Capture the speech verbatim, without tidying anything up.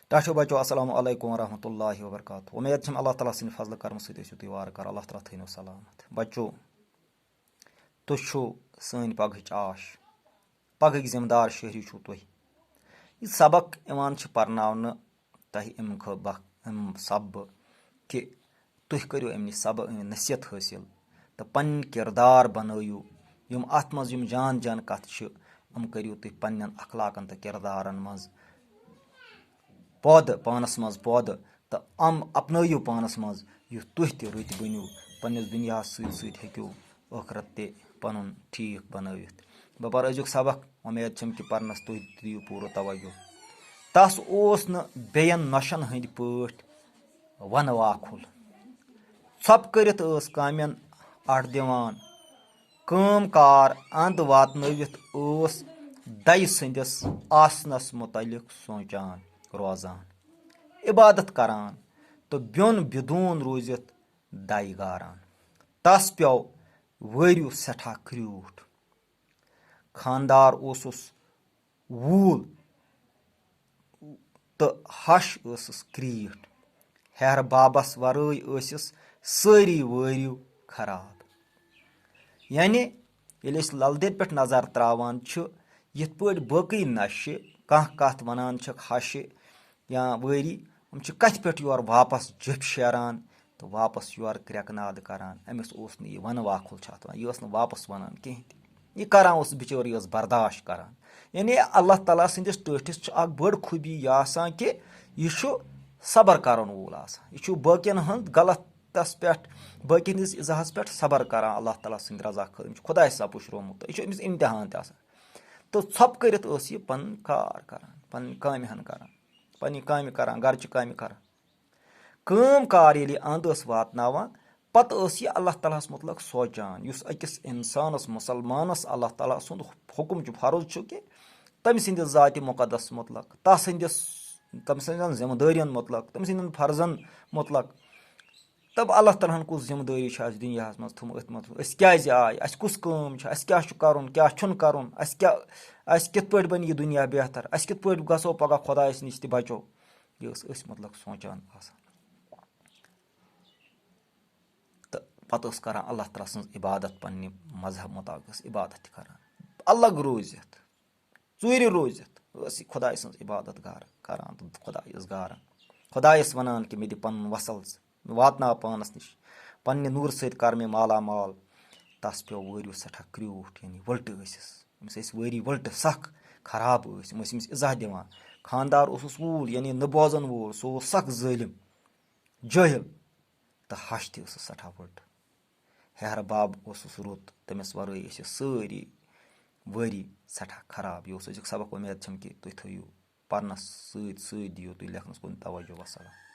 ٹاٹھیو بچو، السلام علیکم ورحمۃ اللہ وبرکاتہ۔ وۄمید چھم اللہ تعالیٰ سٕنٛدِ فضلہٕ کرمہٕ سۭتۍ ٲسِو تُہۍ وارٕ کارٕ۔ اللہ تعالیٰ تھٲینو سلامت۔ بچو، تُہۍ چھِو سٲنۍ پگہٕچ آش، پگہٕکۍ ذمہٕ دار شہری چھِو تُہۍ۔ یہِ سبق یِوان چھِ پرناونہٕ تۄہہِ اَمہِ خٲ-، بخ-، اَمہِ سببہٕ کہِ تُہۍ کٔرِو اَمہِ نِش سبق، اَمہِ نصیحت حٲصِل تہٕ پنٕنۍ کِردار بنٲیِو۔ یِم اَتھ منٛز یِم جان جان کَتھٕ چھِ، یِم کٔرِو تُہۍ پنٕنٮ۪ن اخلاقن تہٕ کِردارن منٛز پٲدٕ، پانَس منٛز پٲدٕ، تہٕ یِم اپنٲیِو پانَس منٛز، یُتھ تُہۍ تہِ رٕتۍ بٔنِو، پنٕنِس دُنیاہَس سۭتۍ سۭتۍ ہیٚکِو ٲخرت تہِ پَنُن ٹھیٖک بنٲوِتھ۔ بہٕ پَرٕ أزیُک سبق، وۄمید چھم کہِ پَرنَس تُہۍ دِیِو پوٗرٕ توجہ۔ تَس اوس نہٕ بیٚین نۄشَن ہٕنٛدۍ پٲٹھۍ وَنہٕ واکھُل۔ ژھۄپہٕ کٔرِتھ ٲس کامٮ۪ن اَٹھ دِوان۔ کٲم کار اَنٛد واتنٲوِتھ ٲس دَیہِ سٕنٛدِس آسنَس مُتعلِق سونٛچان روزان، عبادت کران تہٕ بیوٚن بِدوٗن روٗزِتھ دَے گاران۔ تَس پیوٚو وٲرِو سٮ۪ٹھاہ کرٛیوٗٹھ۔ خانٛدار اوسُس ووٗل تہٕ ہَش ٲسٕس کرٛیٖٹھ۔ ہیٚہرٕ بابس ورٲے ٲسِس سٲری وٲرِو خراب۔ یعنی، ییٚلہِ أسۍ لل دٮ۪دِ پٮ۪ٹھ نظر تراوان چھِ، یِتھ پٲٹھۍ باقٕے نشہِ، کانٛہہ کتھ ونان چھکھ ہشہِ یا وٲری، یِم چھِ کتھِ پٮ۪ٹھ یورٕ واپس جیٚپھۍ شیران تہٕ واپس یورٕ کرٛٮ۪کہٕ ناد کران۔ أمِس اوس نہٕ یہِ ونہٕ واکھُل چھُ اتھ ونان، یہِ ٲس نہٕ واپس ونان کِہینۍ تہِ۔ یہِ کران اوس بِچور، یہِ ٲس برداشت کران۔ یعنی اللہ تعالیٰ سٕنٛدِس ٹٲٹھِس چھُ اکھ بٔڑ خوٗبی یہِ آسان کہِ یہِ چھُ صبر کرن وول آسان۔ یہِ چھُ باقین ہٕنٛز غلطس پٮ۪ٹھ، باقین ہٕنٛدِس اِزاہس پٮ۪ٹھ صبر کران اللہ تعالیٰ سٕنٛدِ رضا خٲطرٕ۔ أمِس چھُ خۄداے سا پُشرومُت، یہِ چھُ أمِس امتحان تہِ آسان۔ تہٕ ژھۄپہٕ کٔرِتھ ٲس یہِ پنُن کار کران، پنٕنۍ کامہِ ہن کران، پننہِ کامہِ کران، گرچہِ کامہِ کران۔ کٲم کار ییٚلہِ یہِ اَنٛد ٲس واتناوان، پتہٕ ٲس یہِ اللہ تعالیٰ ہَس مُتعلق سونٛچان، یُس أکِس اِنسانَس، مُسلمانَس اللہ تعالیٰ سُنٛد حُکُم چھُ، فرض چھُ کہِ تٔمۍ سٕنٛدِس ذاتِ مُقدس مُتعلق، تَس سٕنٛدِس، تٔمۍ سٕنٛدٮ۪ن ذِمہٕ دٲرِیَن مُتعلق، تٔمۍ سٕنٛدٮ۪ن فرضَن مُتعلق۔ تہٕ اللہ تعالیٰ ہَن کُس ذِمہٕ دٲری چھِ اَسہِ دُنیاہَس منٛز تھٲومٕژ، أتھۍ منٛز أسۍ کیٛازِ آے، اَسہِ کُس کٲم چھِ، اَسہِ کیٛاہ چھُ کَرُن، کیٛاہ چھُنہٕ کَرُن، اَسہِ کیٛاہ، اَسہِ کِتھ پٲٹھۍ بَنہِ یہِ دُنیا بہتر، اَسہِ کِتھ پٲٹھۍ گژھو پَگاہ خۄدایَس نِش تہِ بَچو۔ یہِ ٲس أسۍ مُتعلق سونٛچان آسان۔ تہٕ پتہٕ ٲس کران اللہ تعالیٰ سٕنٛز عبادت، پننہِ مذہب مُطابق ٲس عبادت تہِ کران۔ الگ روٗزِتھ، ژوٗرِ روٗزِتھ ٲس یہِ خۄداے سٕنٛز عبادت گار کران تہٕ خۄدایس گاران، خۄدایس ونان کہِ مےٚ دِ پنُن وصل ژٕ، مےٚ واتناو پانس نِش، پننہِ نوٗرٕ سۭتۍ کر مےٚ مالا مال۔ تس پیوٚو وٲرِو سٮ۪ٹھاہ کرٛیوٗٹھ، یعنی ؤلٹہٕ ٲسِس، أمِس ٲسۍ وٲری ؤلٹہٕ سخ خراب ٲسۍ، یِم ٲسۍ أمِس اِزاہ دِوان۔ خانٛدار اوسُس ووٗل، یعنی نہٕ بوزن وول، سُہ اوس سخ ظٲلِم، جٲہِل۔ تہٕ ہَش تہِ ٲسٕس سٮ۪ٹھاہ ؤٹ۔ ہیہرٕ بب اوسُس رُت، تٔمِس ورٲے ٲسۍ یہِ سٲری ؤری سٮ۪ٹھاہ خراب۔ یہِ اوس أزیُک سبق، اُمید چھم کہِ تُہۍ تھٲیِو پرنس سۭتۍ سۭتۍ، دِیِو تُہۍ لیکھنس کُن توجہ۔ وسلام۔